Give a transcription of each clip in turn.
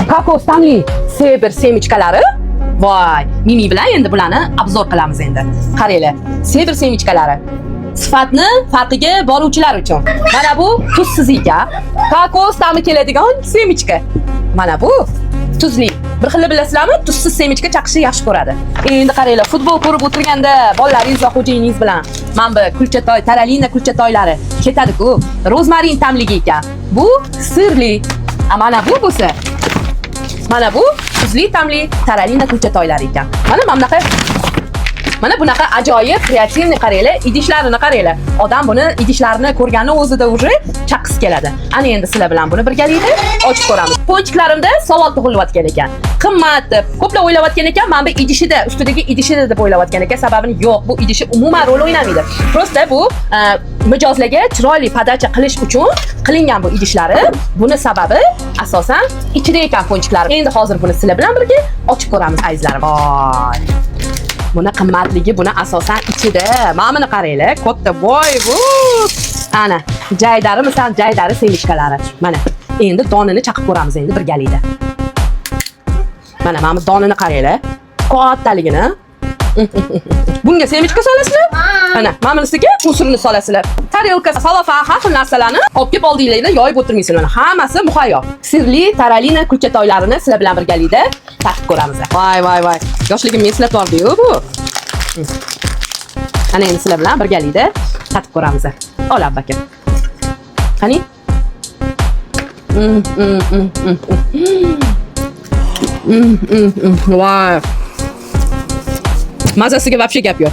Kokos ta'mli Seber семечка lari. Voy, Mimi bilan endi bularni обзор qilamiz endi. Qaranglar, Seber семечка lari. Sifatni farqiga boruvchilar uchun. Mana bu tuzsiz ekan. Kokos ta'mi keladigan семечка. Mana bu tuzli. Bir xili bilasizlarmi? Tuzsiz семечка chaqishni yaxshi ko'radi. Endi qaranglar, futbol ko'rib o'tirganda bolalaringiz va xo'jayiningiz bilan mana bu kulchatoy, taralina kulchatoylari ketadi-ku. Rozmarin ta'mligi ekan. Bu sirli. A mana bu bo'lsa, mana bu tuzli ta'mli taralina kulchatoylari ekan. Mana bunaqa, mana bunaqa ajoyib креативный, qaranglar, idishlarini qaranglar. Odam buni idishlarini ko'rgani o'zida уже chaqis keladi. Ana endi sizlar bilan buni birgalikda ochib ko'ramiz. Пончик larimda savol tug'ilayotgan ekan. Qimmat deb ko'plar o'ylayotgan ekan, mana bu idishida, ustidagi idishida deb o'ylayotgan ekan. Sababini yo'q, bu idishi umuman rol o'ynamaydi. Просто bu mijozlarga chiroyli подача qilish uchun qilingan bu idishlari. Buni sababi asosan ichida ekan пончик lar. Endi hozir buni sizlar bilan birga ochib ko'ramiz, azizlarim. Voy. Buni qimmatligi buni asosan ichida. Mana buni qaranglar, katta voy bu. Ana, jaydarimisan, jaydari семечка lari. Mana, endi donini chaqib ko'ramiz endi birgalikda. Mana bu donini qaranglar. Kattaligini. Bunga семечка solasizlar. Ana, mana bunisiga мусор ni solasizlar. Tarelka, salofan, har xil narsalarni olib kelib oldinglarga yoyib o'tirmaysizlar. Mana hammasi muhayyo. Sirli taralina kulchatoylarini sizlar bilan birgalikda tatib ko'ramiz. Voy voy voy. Yoshligimni eslatib yubordi-yu bu. Ana endi sizlar bilan birgalikda tatib ko'ramiz. Ol, Abbaka. Qani? Mm, mm, mm, mm, mm. Voy. Mazasiga вообще gap yo'q.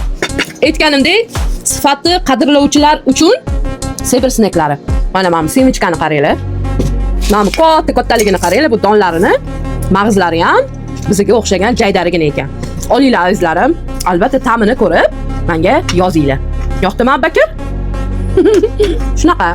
Aytganimdek, sifatni qadrlovchilar uchun Seber sneklari. Mana bu семечка ni qaranglar. Mana bu katta kattaligini qaranglar, bu donlarini, mag'izlari ham bizga o'xshagan jaydarigina ekan. Olinglar, azizlarim, albatta ta'mini ko'rib menga yozinglar. Yoqdimi, Abbakir? Shunaqa.